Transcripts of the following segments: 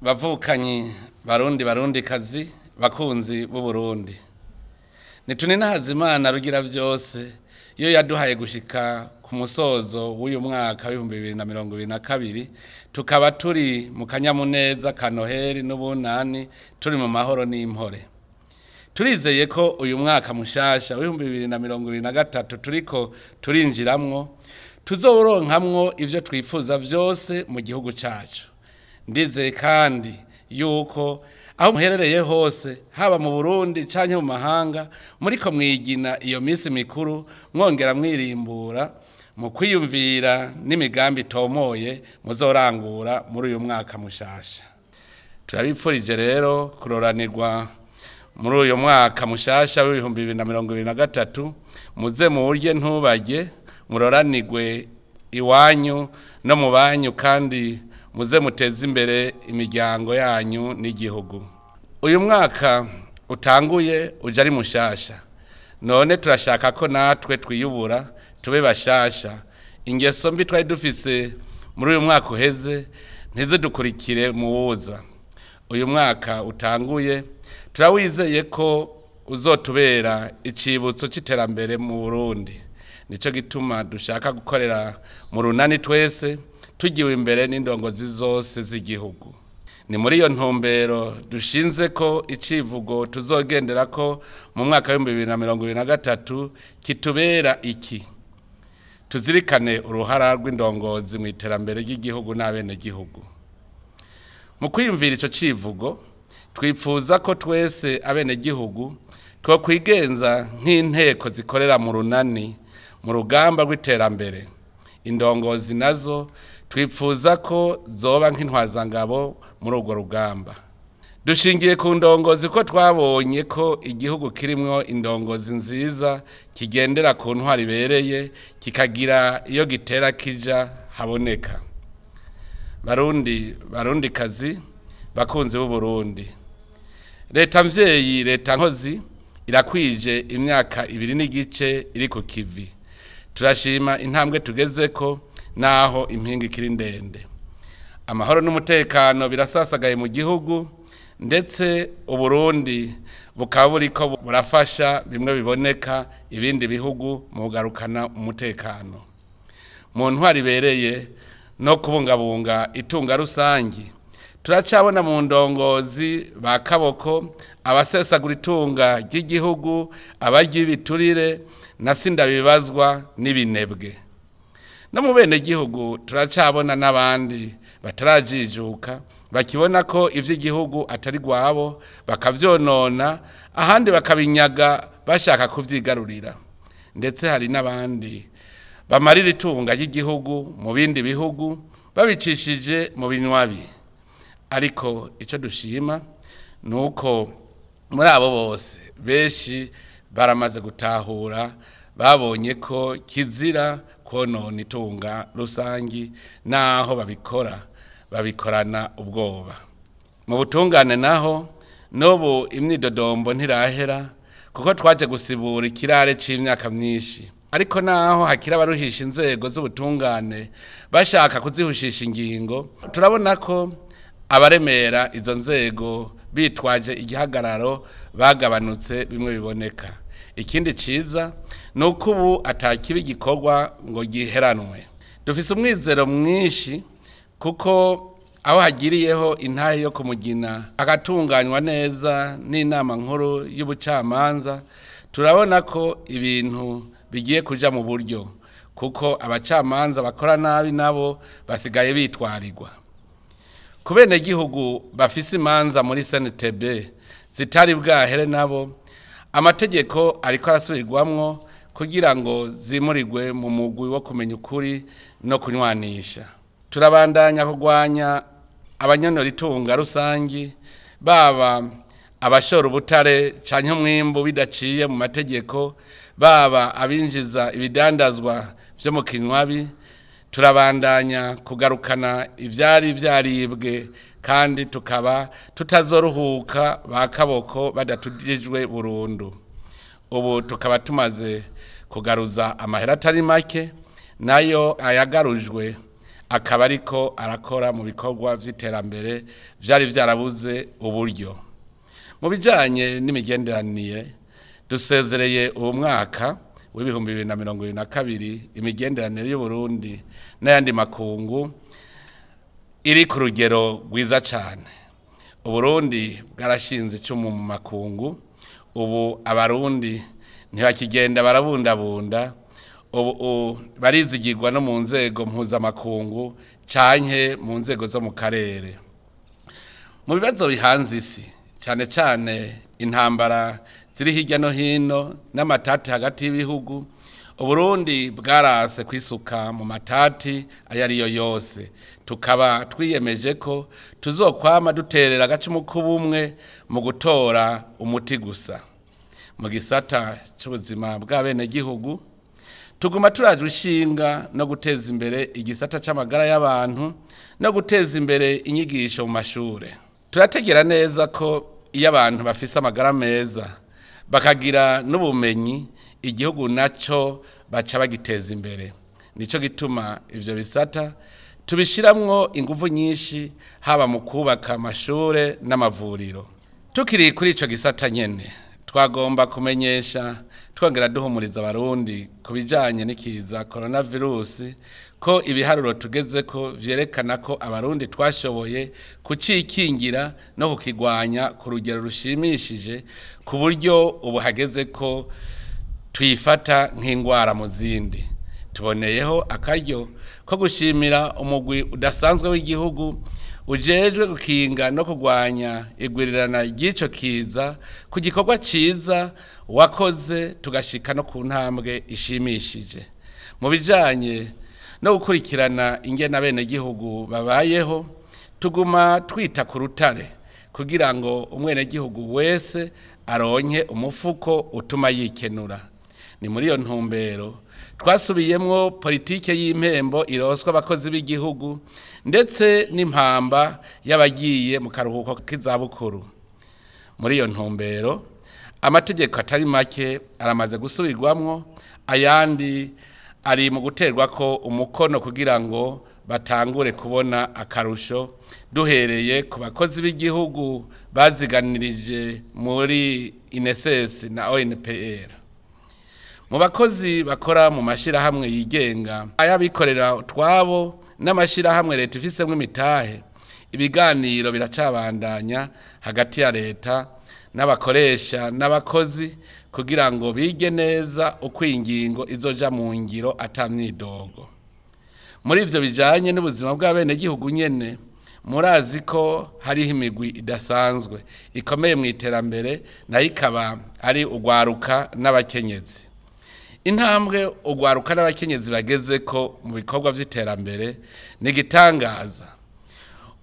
Bavukanyi Barundi, Barundi kazi, bakunzi b'Uburundi, nituninahaza Imana Rugira vyose iyo yaduhaye gushika ku musozo w'uyu mwaka w'2022, tukaba turi mu kanyamuneza ka Noheli n'Ubunani, turi mu mahoro n'impore. Turizeye ko uyu mwaka mushasha w'2023 turiko turinjiramwo tuzowuronkamwo ivyo twifuza vyose mu gihugu cacu. Ndizeye kandi yuko aho muherereye hose, haba mu Burundi canke mu mahanga, muriko mwigina iyo minsi mikuru, mwongera mwirimbura mu kwiyumvira n'imigambi itomoye muzorangura muri uyu mwaka mushasha. Turabipfurije rero kuroranirwa muri uyu mwaka mushasha w'2023. Muze muwurye ntubarye, muroranirwe iwanyu no mu banyu, kandi muze muteze imbere imiryango yanyu n'igihugu. Uyu mwaka utanguye uje ari mushasha, none turashaka ko natwe twiyubura, tube bashasha. Ingeso mbi twari dufise muri uyu mwaka uheze ntizidukurikire mu wuza. Uyu mwaka utanguye turawizeye ko uzotubera icibutso c'iterambere mu Burundi. Nico gituma dushaka gukorera mu runani twese, tugiwe imbere n'indongozi zose z'igihugu. Ni muri iyo ntumbero dushinze ko icivugo tuzogendera ko mu mwaka w'2023 kitubera iki: tuzirikane uruhara rw'indongozi mu iterambere ry'igihugu n'abenegihugu. Mu kwiyumvira ico civugo, twipfuza ko twese abenegihugu twokwigenza nk'inteko zikorera mu runani mu rugamba rw'iterambere. Indongozi nazo twipfuza ko zoba nk'intwazangabo muri urwo rugamba. Dushingiye ku ndongozi ko twabonye ko igihugu kirimwo indongozi nziza kigendera ku ntwari ibereye, kikagira iyo gitera kija haboneka. Barundi, Barundi kazi, bakunzi b'Uburundi, leta mvyeyi, leta nkozi, irakwije imyaka 2.5 iri ku kivi. Turashima intambwe tugezeko, naho impinga ikiri ndende. Amahoro n'umutekano birasasagaye mu gihugu, ndetse Uburundi bukaba buriko burafasha bimwe biboneka ibindi bihugu mu kugarukana umutekano mu ntwari ibereye no kubungabunga itunga rusangi. Turacabona mu ndongozi ba kaboko, abasesagura itunga ry'igihugu, abarya ibiturire na sindabibazwa n'ibinebwe. No mu bene gihugu turacabona n'abandi batarajijuka, bakibona ko ivy'igihugu atari gwabo, bakavyonona, ahandi bakabinyaga bashaka kuvyigarurira. Ndetse hari n'abandi bamarira itunga ry'igihugu mu bindi bihugu babicishije mu binywabi. Ariko ico dushima nuko muri abo bose benshi baramaze gutahura, babonye ko kizira konona itunga rusangi, naho babikora babikorana ubwoba. Mu butungane naho n'ubu imyidodombo ntirahera, kuko twaje gusibura ikirare c'imyaka myinshi. Ariko naho hakiri abaruhisha inzego z'ubutungane bashaka kuzihushisha ingingo, turabona ko abaremera izo nzego bitwaje igihagararo bagabanutse bimwe biboneka. Ikindi ciza ni uko ubu atakibi gikorwa ngo giheranwe. Dufise umwizero mwinshi kuko aho hagiriyeho intahe yo kumugina agatunganywa neza n'inama nkuru y'ubucamanza, turabona ko ibintu bigiye kuja mu buryo, kuko abacamanza bakora nabi nabo basigaye bitwarirwa. Ku benegihugu bafise imanza muri CNTB zitari bwahere, nabo amategeko ariko arasubirwamwo kugira ngo zimurirwe mu mugwi wo kumenya ukuri no kunywanisha. Turabandanya kurwanya abanyonora itunga rusangi, baba abashora ubutare canke umwimbu bidaciye mu mategeko, baba abinjiza ibidandazwa vyo mu kinywabi. Turabandanya kugarukana ivyari vyaribwe, kandi tukaba tutazoruhuka ba kaboko badatujijwe burundu. Ubu tukaba tumaze kugaruza amahera atari make, nayo ayagarujwe Akaba ariko arakora mu bikorwa vy'iterambere vyari vyarabuze uburyo. Mu bijanye n'imigenderanire, dusezereye uwo mwaka w'2022 imigenderanire y'Uburundi n'ayandi makungu iri ku rugero rwiza cane. Uburundi bwarashinze icumu mu makungu, ubu abarundi ntibakigenda barabundabunda, ubu barizigirwa no mu nzego mpuzamakungu canke mu nzego zo mu karere. Mu bibazo bihanze isi, cane cane intambara ziri hirya no hino n'amatati hagati y'ibihugu, Uburundi bwarase kwisuka mu matati ayo ariyo yose. Tukaba twiyemeje ko tuzokwama duterera agacumu k'ubumwe mu gutora umuti gusa. Mu gisata c'ubuzima bw'abenegihugu, tuguma turaje ishinga no guteza imbere igisata c'amagara y'abantu no guteza imbere inyigisho mu mashure. Turategera neza ko iyo abantu bafise amagara meza bakagira n'ubumenyi, igihugu naco baca bagiteza imbere. Nico gituma ivyo bisata tubishiramwo inguvu nyinshi, haba mu kubaka amashure n'amavuriro. Tukiri kuri ico gisata nyene, twagomba kumenyesha twongera duhumuriza abarundi ku bijanye n'ikiza coronavirus ko ibiharuro tugezeko vyerekana ko abarundi twashoboye kucikingira no kukigwanya ku rugero rushimishije, ku buryo ubu hageze ko tuyifata nk'ingwara mu zindi. Tuboneyeho akaryo ko gushimira umugwi udasanzwe w'igihugu ujejwe gukinga no kugwanya igwirirana ry'ico kiza ku gikorwa ciza wakoze, tugashika no ku ntambwe ishimishije. Mu bijanye no gukurikirana ingene abenegihugu babayeho, tuguma twita ku rutare kugira ngo umwenegihugu wese aronke umufuko utuma yikenura. Ni muri iyo ntumbero twasubiyemwo politike y'impembo ironswa abakozi b'igihugu ndetse n'impamba y'abagiye mu karuhuko k'izabukuru. Muri iyo ntumbero amategeko atari make aramaze gusubirwamwo, ayandi ari mu guterwa ko umukono kugira ngo batangure kubona akarusho, duhereye ku bakozi b'igihugu baziganirije muri INSS na ONPR. Mu bakozi bakora mu mashirahamwe yigenga, ayabikorera utwabo n'amashirahamwe leta ifisemwo imitahe, ibiganiro biracabandanya hagati ya leta n'abakoresha n'abakozi kugira ngo bige neza uko ingingo izoja mu ngiro ata myidogo. Muri ivyo bijanye n'ubuzima bw'abenegihugu nyene, murazi ko hariho imigwi idasanzwe ikomeye mu iterambere, nayo ikaba ari ugwaruka n'abakenyezi. Intambwe ugwaruka n'abakenyezi bageze ko mu bikorwa vy'iterambere ni igitangaza.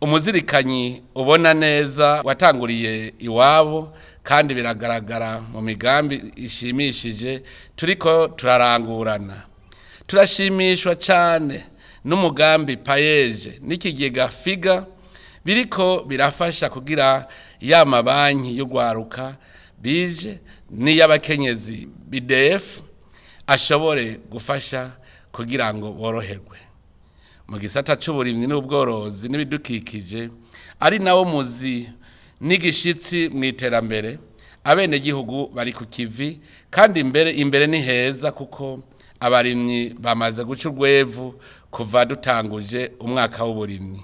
Umuzirikanyi ubona neza watanguriye iwabo, kandi biragaragara mu migambi ishimishije turiko turarangurana. Turashimishwa cane n'umugambi payeje n'ikigega figa biriko birafasha kugira ya mabanki y'ugwaruka bije n'iy'abakenyezi BDF ashobore gufasha kugira ngo boroherwe. Mu gisata c'uburimyi n'ubworozi n'ibidukikije, ari nawo muzi n'igishitsi mu iterambere, abenegihugu bari ku kivi kandi imbere ni heza, kuko abarimyi bamaze guca urwevu kuva dutanguje umwaka w'uburimyi.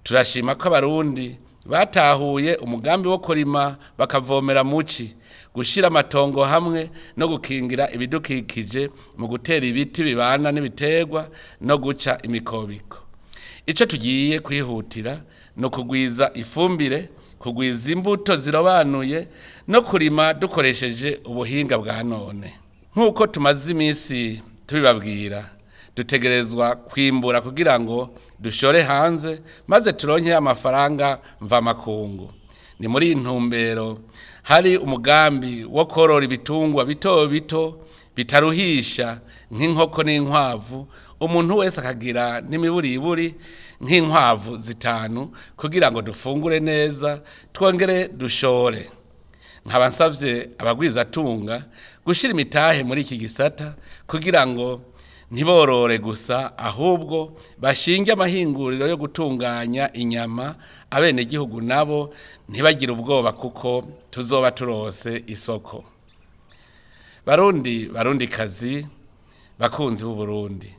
Turashima ko abarundi batahuye umugambi wo kurima bakavomera muci, gushira amatongo hamwe no gukingira ibidukikije mu gutera ibiti bibana n'ibiterwa no guca imikobiko. Ico tugiye kwihutira no kugwiza ifumbire, kugwiza imbuto zirobanuye no kurima dukoresheje ubuhinga bwa none. Nk'uko tumaze iminsi tubibabwira, dutegerezwa kwimbura kugira ngo dushore hanze maze turonke amafaranga mvamakungu. Ni muri iyi ntumbero hari umugambi wo korora ibitungwa bito bito bitaruhisha nk'inkoko n'inkwavu, umuntu wese akagira n'imiburiburi nk'inkwavu 5 kugira ngo dufungure neza twongere dushore. Nkaba nsavye abagwizatunga gushira imitahe muri iki gisata kugira ngo ntiborore gusa, ahubwo bashinge amahinguriro yo gutunganya inyama. Abenegihugu nabo ntibagire ubwoba kuko tuzoba turose isoko. Barundi, barundi kazi, bakunzi b'u Burundi,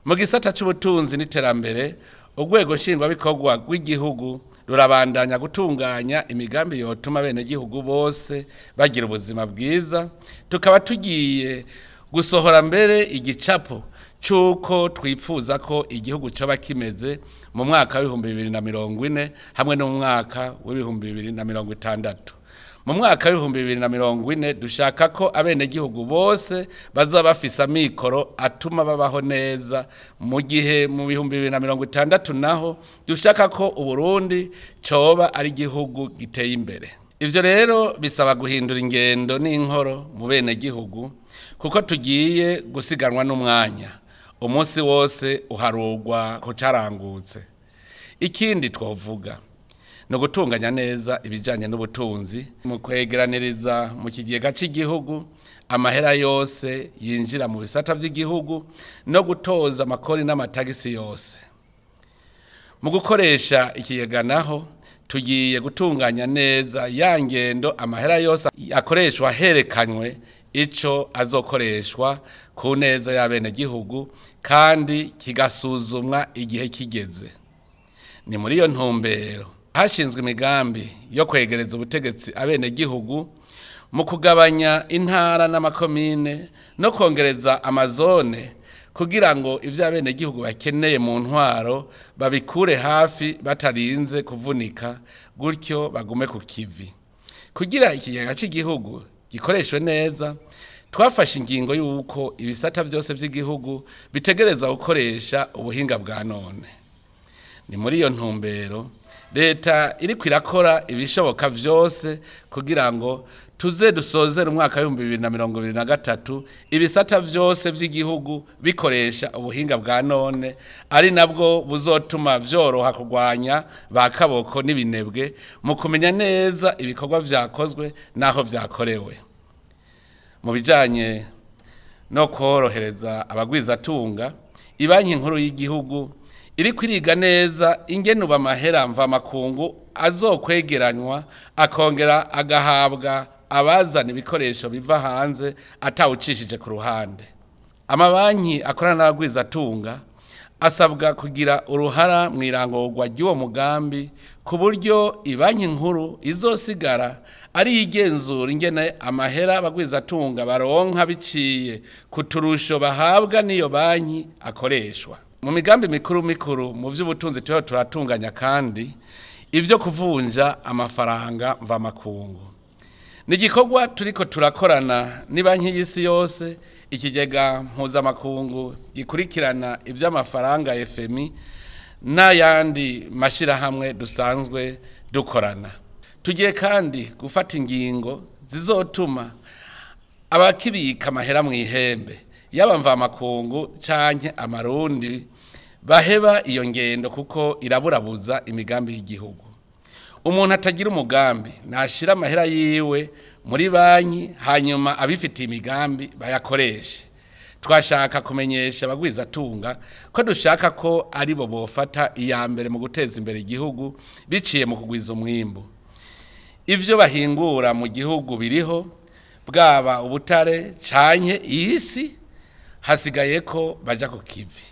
mu gisata c'ubutunzi n'iterambere, urwego nshingwabikorwa rw'igihugu rurabandanya gutunganya imigambi yotuma abenegihugu bose bagira ubuzima bwiza. Tukaba tugiye gusohora mbere igicapo c'uko twipfuza ko igihugu coba kimeze mu mwaka w'2040 hamwe no mu mwaka w'2060. Mu mwaka w'2040 dushaka ko abenegihugu bose bazoba bafise amikoro atuma babaho neza, mu gihe mu 2060 naho dushaka ko Uburundi coba ari igihugu giteye imbere. Ivyo rero bisaba guhindura ingendo n'inkoro mu benegihugu, kuko tugiye gusiganwa n'umwanya. Umunsi wose uharugwa ko carangutse. Ikindi twovuga no gutunganya neza ibijanye n'ubutunzi mu kwegeraniriza mu kigega c'igihugu amahera yose yinjira mu bisata vy'igihugu no gutoza amakori n'amatagisi yose. Mu gukoresha ikigega naho tugiye gutunganya neza ya ngendo amahera yose akoreshwa herekanywe ico azokoreshwa ku neza y'abenegihugu, kandi kigasuzumwa igihe kigeze. Ni muri iyo ntumbero hashinzwe imigambi yo kwegereza ubutegetsi abenegihugu mu kugabanya intara n'amakomine no kongereza amazone, kugira ngo ivyo abenegihugu bakeneye mu ntwaro babikure hafi batarinze kuvunika, gutyo bagume ku kivi. Kugira ikigega c'igihugu gikoreshwe neza, twafashe ingingo y'uko ibisata vyose vy'igihugu bitegereza gukoresha ubuhinga bwa none. Ni muri iyo ntumbero leta iriko irakora ibishoboka vyose kugira ngo tuze dusozere umwaka w'ibihumbi bibiri na mirongo ibiri na gatatu ibisata vyose vy'igihugu bikoresha ubuhinga bwa none, ari nabwo buzotuma vyoroha kurwanya ba kaboko n'ibinebwe mu kumenya neza ibikorwa vyakozwe n'aho vyakorewe. Mu bijanye no korohereza abagwizatunga, ibanki nkuru y'igihugu iriko iriga neza ingene ubu amahera mvamakungu azokwegeranywa akongera agahabwa abazana ibikoresho biva hanze atawucishije ku ruhande. Amabanki akorana n'abagwizatunga asabwa kugira uruhara mu irangorwa ry'uwo mugambi, ku buryo ibanki nkuru izosigara ari igenzura ingene amahera abagwizatunga baronka biciye ku turusho bahabwa n'iyo banki akoreshwa. Mu migambi mikuru mikuru mu vy'ubutunzi turiho turatunganya kandi ivyo kuvunja amafaranga mvamakungu. Ni igikorwa turiko turakorana n'ibanki y'isi yose, ikigega mpuzamakungu gikurikirana ivy'amafaranga FMI n'ayandi mashirahamwe dusanzwe dukorana. Tugiye kandi gufata ingingo zizotuma abakibika amahera mw'ihembe yaba mvamakungu canke amarundi baheba iyo ngendo, kuko iraburabuza imigambi y'igihugu. Umuntu atagira umugambi nashira amahera yiwe muri banki, hanyuma abifitiye imigambi bayakoreshe. Twashaka kumenyesha abagwizatunga ko dushaka ko aribo bofata iya mbere mu guteza imbere igihugu biciye mu kugwiza umwimbu. Ivyo bahingura mu gihugu biriho, bwaba ubutare canke isi, hasigaye ko baja ku kivi.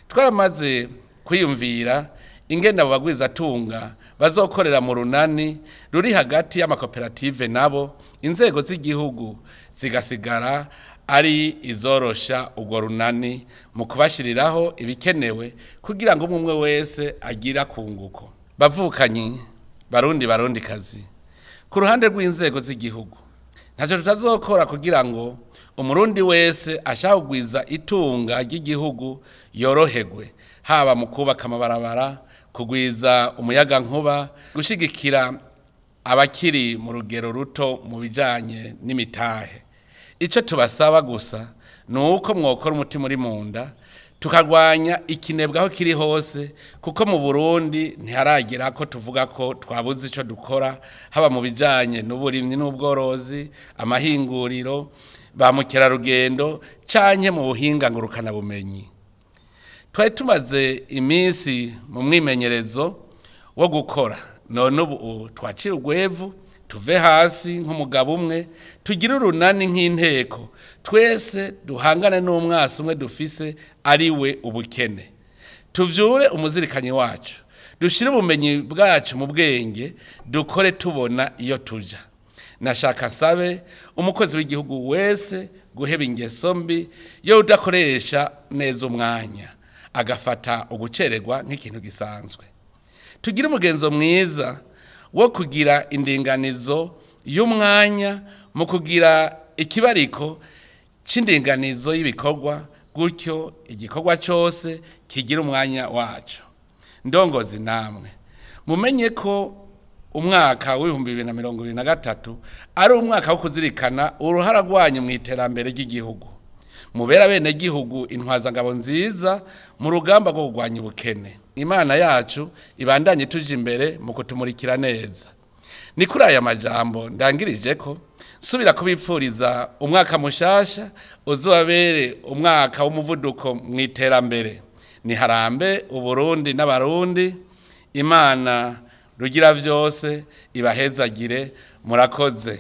Twaramaze kwiyumvira ingene abo bagwizatunga bazokorera mu runani ruri hagati y'amakoperative nabo, inzego z'igihugu zigasigara ari izorosha urwo runani mu kubashiriraho ibikenewe kugira ngo umwe wese agira kunguko. Bavukanyi, Barundi, barundi kazi, ku ruhande rw'inzego z'igihugu ntacyo tutazokora kugira ngo umurundi wese ashaka kugwiza itunga ry'igihugu yoroherwe, haba mu kubaka amabarabara, kugwiza umuyagankuba, gushigikira abakiri mu rugero ruto mu bijanye n'imitahe. Ico tubasaba gusa ni uko mwokora umutima uri mu nda, tukarwanya ikinebwe aho kiri hose, kuko mu Burundi ntiharagera ko tuvuga ko twabuze ico dukora, haba mu bijanye n'uburimyi n'ubworozi, amahinguriro. ba mukerarugendo canke mu buhinga ngurukanabumenyi. Twari tumaze iminsi mu mwimenyerezo wo gukora, none ubu twacira urwevu, tuve hasi nk'umugabo umwe, tugire urunani nk'inteko, twese duhangane n'umwasi umwe dufise, ari we ubukene. Tuvyure umuzirikanyi wacu, dushire ubumenyi bwacu mu bwenge, dukore tubona iyo tuja. Nashaka nsabe umukozi w'igihugu wese guheba ingeso mbi yo udakoresha neza umwanya, agafata ugucererwa nk'ikintu gisanzwe. Tugire umugenzo mwiza wo kugira indinganizo y'umwanya mu kugira ikibariko c'indinganizo y'ibikorwa, gutyo igikorwa cyose kigira umwanya wacu. Ndongozi namwe mumenye ko umwaka w'2023 ari umwaka wo kuzirikana uruhara rwanyu mu iterambere ry'igihugu. Mubera bene gihugu intwazangabo nziza mu rugamba rwo kurwanya ubukene. Imana yacu ibandanye tuje imbere mu kutumurikira neza. Ni kuri aya majambo ndangirije ko subira kubipfuriza umwaka mushasha uzobabere umwaka w'umuvuduko mu iterambere. Ni harambe Uburundi n'Abarundi. Imana rugira vyose ibahezagire. Murakoze.